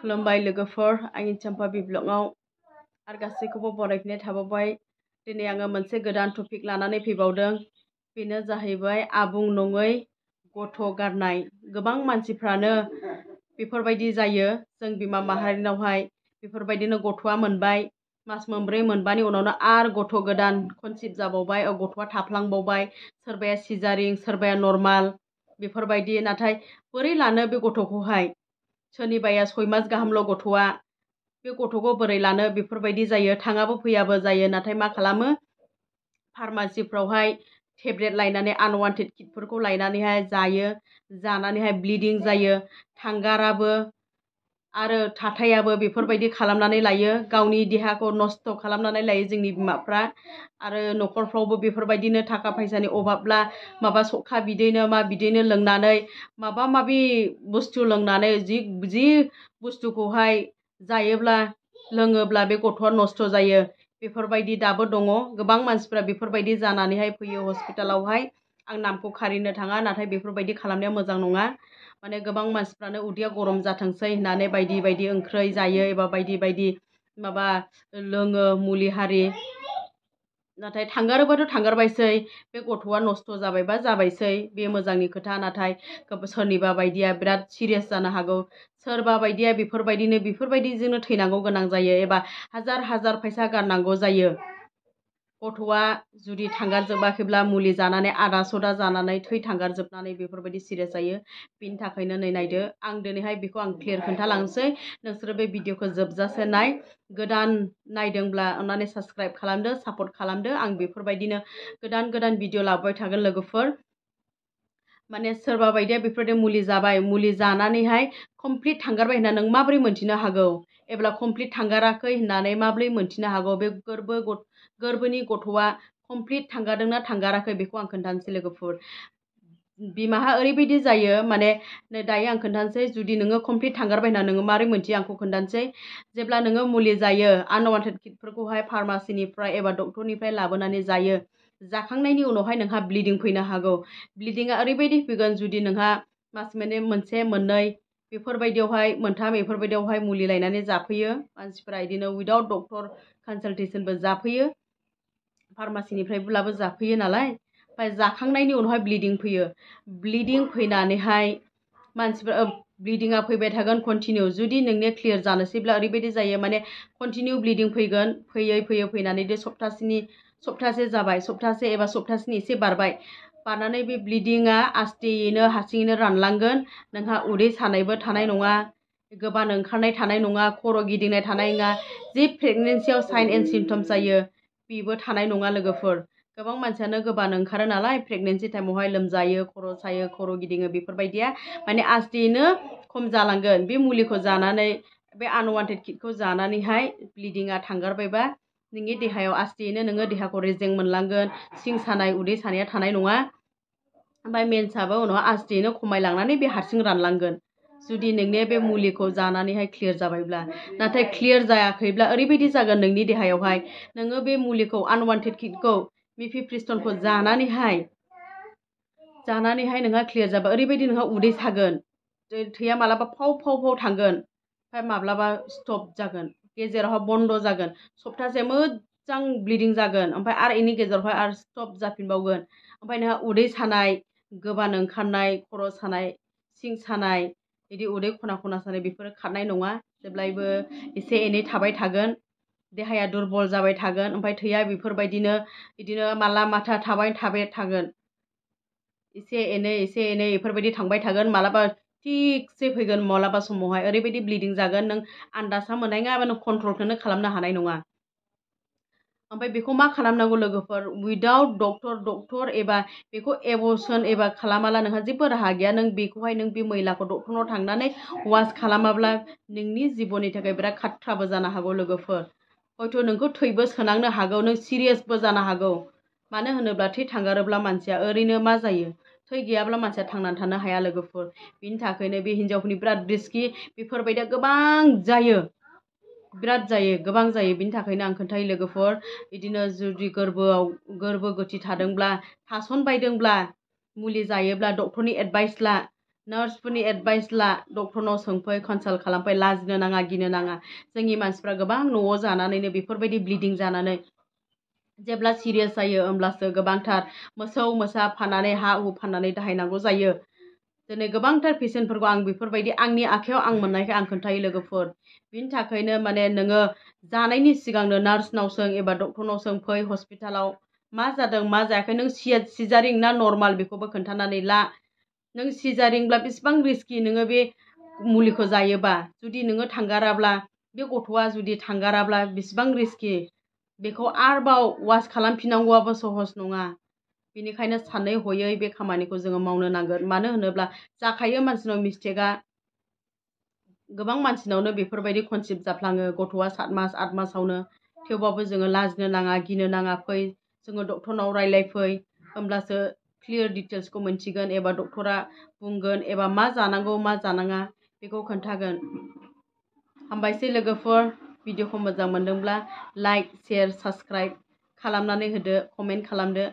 खुलुमबाय लोगोफोर आंनि चम्पा ब्लगाव आरो गासैखौबो बरायफिननाय थाबावबाय। दिनै आङो मोनसे गोदान टपिक लानानै फैबावदों। बेनो जाहैबाय आबुं नङै गथ' गारनाय। गोबां मानसिफ्रानो बेफोरबायदि जायो। जों बिमा माहारिनावहाय बेफोरबायदिनो गथ'आ मोनबाय, मास मोनब्रै मोनबानि उनावनो आरो गथ' गोदान कनसिभ जाबावबाय, गथ'आ थाफ्लांबावबाय। सोरबाया सिजारिं, सोरबाया नर्माल बेफोरबायदि। नाथाय बोरै लानो बे गथ'खौहाय? सोरनिबाया 6 मास गाहामल' गथ'आ, बे गथ'खौ बोरै लानो बेफोरबायदि जायो। थाङाबो फैयाबो जायो। नाथाय मा खालामो, फार्मासिफ्रावहाय टेब्लेट लायनानै आनवान्टेड किडफोरखौ लायनानैहाय जायो। जानानैहाय ब्लिडिं जायो, थांगाराबो आरो थाथायाबो बेफोरबायदि खालामनानै लायो। गावनि देहाखौ नस्थ' खालामनानै लायो जोंनि बिमाफ्रा। आरो न'खरफ्रावबो बेफोरबायदिनो थाखा फैसानि अभाबब्ला माबा सखा बिदैनो मा बिदैनो लोंनानै माबा माबि बुस्थु लोंनानै जि बुस्थुखौहाय जायोब्ला लोङोब्ला बे गथ'आ नस्थ' जायो। बेफोरबायदि दाबो दङ। गोबां मानसिफ्रा बेफोरबायदि जानानैहाय फैयो हस्पिटालावहाय। आं नामखौ खारिनो थाङा, नाथाय बेफोरबायदि खालामनाया मोजां नङा। माने गोबां मानसिफ्रानो उदैया गरम जाथोंसै होननानै बायदि बायदि ओंख्रै जायो एबा बायदि बायदि माबा लोङो मुलि हारि। नाथाय थांगारोबाथ' थांगारबायसै, बे गथ'आ नस्थ' जाबायबा जाबायसै, बे मोजांनि खोथा। नाथाय सोरनिबा बायदिया बिराद सिरियास जानो हागौ। सोरबा बायदिया बेफोरबायदिजोंनो थैनांगौ गोनां जायो एबा हाजार फैसा गारनांगौ जायो। गथ'आ जुदि थांगारजोबाखैब्ला मुलि जानानै आदा सदा जानानै थै थांगारजोबनानै बेफोरबायदि सिरियास जायो। बिनि थाखायनो नै नायदो, आं दिनैहाय बेखौ आं क्लियार खोन्थालांसै। नोंसोरो बे भिडिअखौ जोबजासे नाय। गोदान नायदोंब्ला अन्नानै साबस्क्राइब खालामदो, सापर्ट खालामदो। आं बेफोरबायदिनो गोदान भिडिअ लाबोबाय थागोन लोगोफोर। माने सोरबा बायदिया बेफोरबायदि मुलि जाबाय, मुलि जानानैहाय कमप्लिट थांगारबाय होनना नों माबोरै मोनथिनो हागौ? एब्ला कमप्लिट थांगाराखै होननानै माबोरै मोनथिनो हागौ? बे गोरबोनि गथ'आ कमप्लिट थांगारदोंना थांगाराखै बेखौ आं खोन्थानोसै लोगोफोर। बिमाहा ओरैबायदि जायो, माने दायो आं खोन्थानोसै। जुदि नोङो कमप्लिट थांगारबाय होनना नोङो माबोरै मोनथियो आंखौ खोन्थानोसै। जेब्ला नोङो मुलि जायो, आनवान्टेड किडफोरखौहाय फार्मासिनिफ्राय एबा डक्टरनिफ्राय लाबोनानै जायो, जाखांनायनि उनावहाय नोंहा ब्लिडिं फैनो हागौ। ब्लिडिंआ ओरैबायदि फैगोन, जुदि नोंहा मास मोनसे मोननै बेफोरबायदियावहाय मोनथाम बेफोरबायदियावहाय मुलि लायनानै जाफैयो। मानसिफ्रा बिदिनो उइदाउट डक्टर कनसालटेसनबो जाफैयो, फार्मासिनिफ्रायब्लाबो जाफैयो नालाय। ओमफ्राय जाखांनायनि उनावहाय ब्लिडिं फैयो। ब्लिडिं फैनानैहाय मानसिफ्रा ब्लिडिंआ फैबाय थागोन कन्टिनिउ। जुदि नोंनिया क्लियार जानोसैब्ला ओरैबायदि जायो, माने कन्टिनिउ ब्लिडिं फैगोन। फैयै फैनानै दे सप्तासे जाबाय, सप्तासे एबा सप्तासेनि एसे बारबाय। बारनानै बे ब्लिडिंआ आस्टेयैनो हारसिङैनो रानलांगोन। नोंहा उदै सानायबो थानाय नङा, गोबानो ओंखारनाय थानाय नङा, खर' गिदिंनाय थानाय नङा। जि प्रेगनेन्सियाव साइन एन्ड सिम्पटम्स जायो बेबो थानाय नङा लोगोफोर। गोबां मानसियानो गोबानो ओंखारो नालाय प्रेगनेन्सि टाइमावहाय लोमजायो, खर' सायो, खर' गिदिङो बेफोरबायदिया माने आस्टेयैनो खम जालांगोन। बे मुलिखौ जानानै, बे आनवान्टेड किडखौ जानानैहाय ब्लिडिंआ थांगारबायबा नोंनि देहायाव आस्टेयैनो नोङो देहाखौ रेजें मोनलांगोन। सिं सानाय, उदै सानाया थानाय नङा। ओमफ्राय मेन्सआबो उनाव आस्टेयैनो खमायलांनानै बे हारसिं रानलांगोन। जुदि नोंनि बे मुलिखौ जानानैहाय क्लियार जाबायब्ला। नाथाय क्लियार जायाखैब्ला ओरैबायदि जागोन नोंनि देहायावहाय, नोङो बे मुलिखौ आनवान्टेड किडखौ मिफिप्रिस्टनखौ जानानैहाय नोंहा क्लियार जाबा ओरैबायदि नोंहा उदै सागोन, थैया मालाबा फाव थांगोन, ओमफ्राय माब्लाबा स्टप जागोन, गेजेरावहाय बन्द' जागोन। सप्तासे मोजां ब्लिडिं जागोन, ओमफ्राय आरो बेनि गेजेरावहाय आरो स्टप जाफिनबावगोन। ओमफ्राय नोंहा उदै सानाय, गोबानो ओंखारनाय, खर' सानाय, सिं सानाय, बिदि उदै खना सानाय बेफोरो खारनाय नङा। जेब्लायबो एसे एनै थाबाय थागोन। देहाया दुरबल जाबाय थागोन। ओमफ्राय थैया बिदिनो माला माथा थाबाय थागोन। एसे एनै बेफोरबायदि थांबाय थागोन। मालाबा थिगसे फैगोन, मालाबा समावहाय ओरैबायदि ब्लिडिं जागोन, नों आन्दाजा मोननाय नङा, नों कन्ट्रलखौनो खालामनो हानाय नङा। ओमफ्राय बेखौ मा खालामनांगौ लोगोफोर? उइदाउट डक्टर एबा बेखौ एबर्सन एबा खालामाला नोंहा जेबो राहा गैया। नों बेखौहाय बे मैलाखौ डक्टरनाव थांनानै वास खालामाब्ला नोंनि जिबननि थाखाय बिराद खाथ्राबो जानो हागौ लोगोफोर। हयथ' नोंखौ थैबो सोनांनो हागौ, नों सिरियासबो जानो हागौ। मानो होनोब्ला थै थांगारोब्ला मानसिया ओरैनो मा जायो? थै गैयाब्ला मानसिया थांनानै थानो हाया लोगोफोर। बिनि थाखायनो बे हिन्जावफोरनि बिराद रिस्कि। बेफोरबायदिया गोबां जायो, बिराद जायो, गोबां जायो। बिनि थाखायनो आं खोन्थायो लोगोफोर, बिदिनो जुदि गोरबो गोथि थादोंब्ला, थासनबायदोंब्ला, मुलि जायोब्ला डक्टरनि एडभाइस ला। नार्सफोरनि एडभाइस ला, डक्टरनाव सोंफै, कनसाल्ट खालामफै, लाजिनो नाङा, गिनो नाङा। जोंनि मानसिफ्रा गोबां न'आव जानानैनो बेफोरबायदि ब्लिडिं जानानै जेब्ला सिरियास जायो होमब्लासो गोबांथार मोसौ मोसा फाननानै हा हु फाननानै दाहायनांगौ जायो। दिनै गोबांथार पेसेन्टफोरखौ आं बेफोरबायदि आंनि आखायाव आं मोननायखाय आं खोन्थायो लोगोफोर। बिनि थाखायनो माने नोङो जानायनि सिगांनो नार्सनाव सों एबा डक्टरनाव सों, फै हस्पिटालाव मा जादों मा जायाखै, नों सिजारिं ना नर्माल बेखौबो खोन्थानानै ला। नों सिजारिंब्ला बेसेबां रिस्कि नोङो बे मुलिखौ जायोबा, जुदि नोङो थांगाराब्ला, बे गथ'आ जुदि थांगाराब्ला बेसेबां रिस्कि, बेखौ आरोबाव वास खालामफिननांगौआबो सहस नङा। बेनिखायनो सानै हयै बे खामानिखौ जोङो मावनो नांगोन। मानो होनोब्ला जाखायो मानसिनाव मिस्टेकआ, गोबां मानसिनावनो बेफोरबायदि कनसिभ जाफ्लाङो गथ'आ 7 मास 8 मासावनो। थेवबाबो जोङो लाजिनो नाङा, गिनो नाङा, फै जोङो डक्टरनाव रायलायफै, होमब्लासो क्लियार डिटेल्सखौ मोनसिगोन एबा डक्टरा बुंगोन एबा मा जानांगौ मा जानाङा बेखौ खोन्थागोन। हामबायसै लोगोफोर, भिडिअखौ मोजां मोनदोंब्ला लाइक, शेयार, साबस्क्राइब खालामनानै होदो, कमेन्ट खालामदो।